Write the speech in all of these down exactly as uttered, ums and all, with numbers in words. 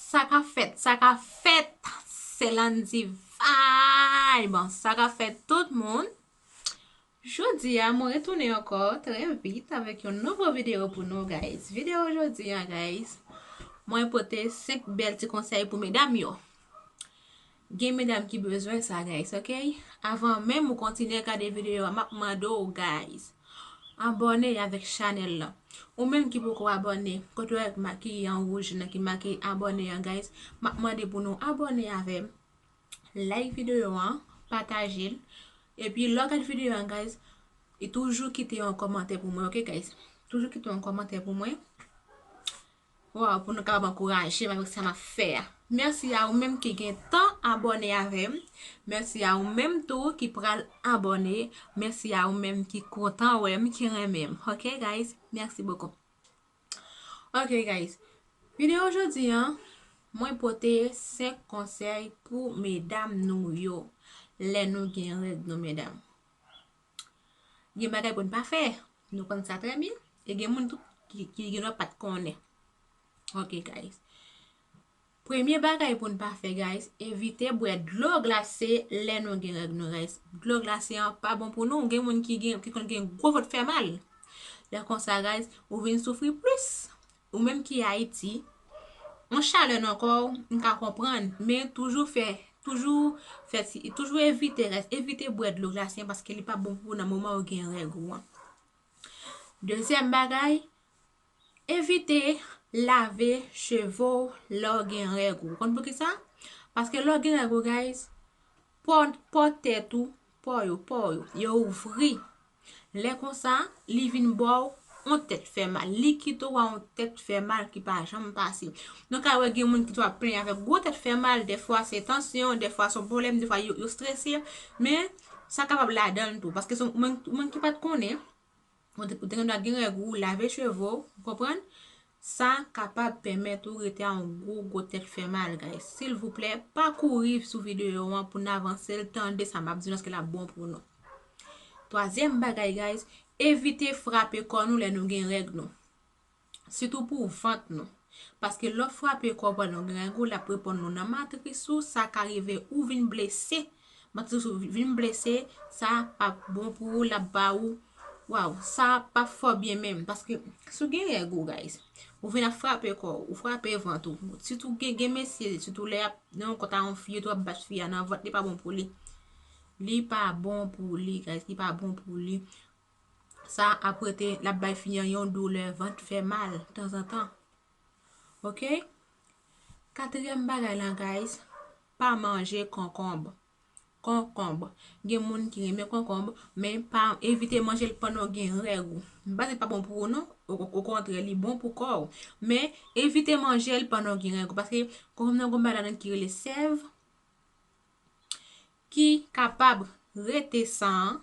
Sa ka fèt, sa ka fèt, se Landy Vibe. Sa ka fèt tout moun. Jodi a, mwen retounen ankò trè vit avèk yon nouvo videyo pou nou, guys. Videyo jodi a, guys, mwen pote senk bèl ti konsèy pou medam yo. Gen medam ki bezwen sa, guys, ok? Avan menm ou kontinye gade videyo a, m ap mande w, guys, abòne avèk chanèl la. Ou menm ki poko abòne, kote w wè ki ma-, ki an wouj nan ki make abòne an, guys, m ap mande pou nou abòne avè m, like videyo an, pataje l. Epi lè w gade videyo an, guys, e toujou kite yon kòmantè pou mwen, ok, guys? Toujou kite yon kòmantè pou mwen. Waw, pou nou kapab ankouraje m avèk sa m ap fè a. Mèsi a ou menm ki gen tan abòne avè m. Mèsi a ou menm tou ki pral abòne. Mèsi a ou menm ki kontan wè m, ki renmen m. Ok, guys? Merci beaucoup. Ok, guys. Videyo jodi a, mwen pote senk konsèy pou medam nou yo. Lè nou gen règ nou, medam. Gen bagay pou n pa fè. Nou konn sa trè byen. E gen moun tou ki, ki gen dwa pa t konnen. Ok, guys. Premye bagay pou n pa fè, guys, evite bwè dlo glase lè nou gen règ nou, guys. Dlo glase an pa bon pou nou. Gen moun ki gen, ki konn gen gwo vant fè mal. Lè konsa, guys, ou vin soufri plis. Ou menm ki Ayiti, yon chalè nan kò w, m ka konprann, men toujou fè, toujou fè ti, toujou evite, guys, evite bwè dlo glase an paske li pa bon pou ou nan moman ou gen règ ou an. Dezyèm bagay, evite lave cheve w lè w gen règ ou. Ou konn poukisa? Paske lè w gen règ ou, guys, po, po tèt ou, po yo, po yo, yo ouvri. Lè konsa, li vin ba w yon tèt fè mal. Li kite w a yon tèt fè mal ki pa janm pase. Nou ka wè gen moun ki tou ap plenyen avèk gwo tèt fè mal. Dèfwa se tansyon, dèfwa se yon pwoblèm, dèfwa yo, yo strese. Men, sa kapab ladan l tou. Paske se yon moun, moun ki pa t konnen, ou te, ou te gen dwa gen règ ou, lave cheve w, ou konprann? Sa kapab pèmèt ou rete a yon gwo, gwo tèt fè mal, guys. Silvouplè, pa kouri sou videyo an pou n avanse l, tande sa m ap di nou, èske l ap bon pou nou. Twazyèm bagay, guys, evite frape kò nou lè nou gen règ nou. Sitou pou vant nou. Paske lè w frape kò w pandan w gen règ ou, l ap reponn nou nan matris ou, sa ka rive ou vin blese. Matris ou vin blese, sa p ap bon pou ou, l ap ba ou, waw, sa p ap fè w byen menm. Paske si w gen règ ou, guys, ou vin ap frape kò w, ou frape vant ou. Sitou gen, gen mesye, sitou lè y ap nan yon kont a yon fi, yo tou ap bat fi a nan vant, li pa bon pou li. Li pa bon pou li, guys, li pa bon pou li. Sa ap rete, l ap bay fi an yon doulè, vant fè mal, tanzantan. Ok? Katriyèm bagay lan, guys, pa manje konkonb. Konkonb. Gen moun ki renmen konkonb, men pa evite manje l pandan w gen règ ou. M pa di l pa bon pou ou non, o, o, okontrè, li bon pou kò w. Men evite manje l pandan w gen règ ou, paske konkonb nan gon bagay ladan ki rele sèv, ki kapab rete san an,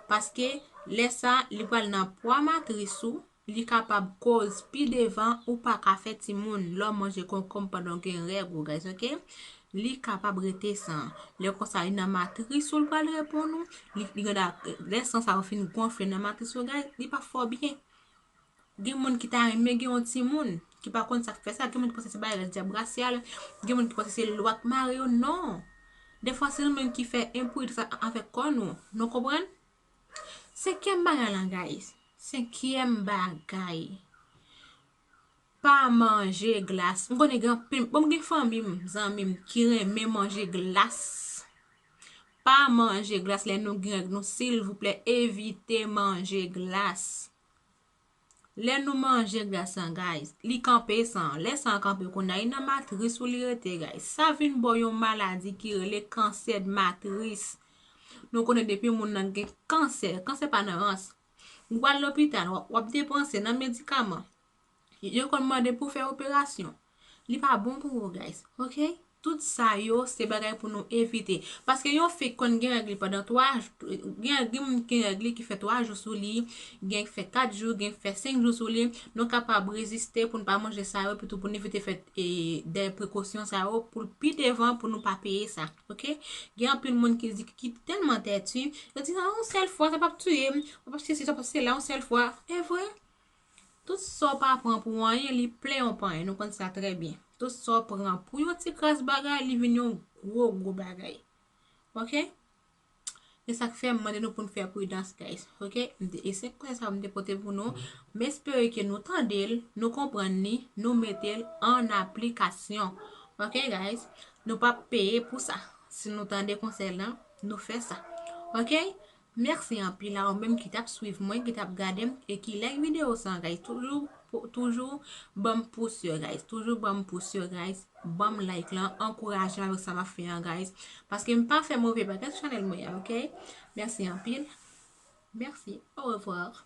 paske lè sa, li pral nan pwa matris ou, li kapab koz pi devan ou pa ka fè timoun lè w manje konkonb pandan w gen règ ou, guys, ok? Li kapab rete san an. Lè konsa, li nan matris ou, l pral reponn ou. Li, li gen da, lè san sa yo fin gonfle nan matris ou, guys, li pa fè w byen. Gen moun ki ta renmen gen yon timoun, ki pa konn sa k fè sa. Gen moun ki panse se bagay dyab rasyal. Gen moun ki panse se lwa k mare yo. Non. Dèfwa se nou menm ki fè enpwit sa avèk kò nou. Nou konprann? Senkyèm bagay lan, guys. Senkyèm bagay. Pa manje glas. M konnen gen anpil, bon, m gen fanmi m, zanmi m ki renmen manje glas. Pa manje glas lè nou gen règ nou, silvouplè, evite manje glas. Lè nou manje glas lan, guys, li kanpe san an. Lè san an kanpe, kounye a, li nan matris ou li rete, guys. Sa vin ba w yon maladi ki rele kansè de matris. Nou konnen depi moun nan gen kansè, kansè pa nan rans. Ou al lopital, w ap, w ap depanse nan medikaman. Yo konn mande pou fè operasyon. Li pa bon pou ou, guys. Ok? Tout sa yo, se bagay pou nou evite. Paske yon fi konn gen règ li pandan twa jou, gen, gen moun ki gen règ li ki fè twa jou sou li, gen ki fè kat jou, gen ki fè senk jou sou li. Nou kapab reziste pou n pa manje sa yo, epi tou pou n evite fè, e, de prekosyon sa yo, pou pi devan, pou nou pa peye sa. Ok? Gen anpil moun ki di ki tèlman tèti, yo di, "Ah, yon sèl fwa, sa p ap touye m, sa p ap sesi, sa p ap sela, yon sèl fwa." E vre? Tout sa w pa pran pou anyen, li plen yon panyen. Nou konn sa trè byen. Tout sa w pran pou yon ti kras bagay, li vin yon gwo, gwo bagay. Ok? E sa k fè m mande nou pou n fè pridans, guys. Ok? M te, e senk konsèy sa m te pote pou nou. M espere ke nou tande l, nou konprann li, nou mete l an aplikasyon. Ok, guys? Nou p ap peye pou sa. Si nou tande konsèy lan, nou fè sa. Ok? Mèsi anpil a ou menm ki t ap swiv mwen, ki t ap gade m, e ki like videyo sa, guys. Toujou, toujou ban m pous yo, guys. Toujou ban m pous yo, guys. Ban m like lan, ankouraje m avèk sa m ap fè an, guys. Paske m pa fè move bagay sou chanèl mwen an, ok? Mèsi anpil. Mèsi. Au revoir.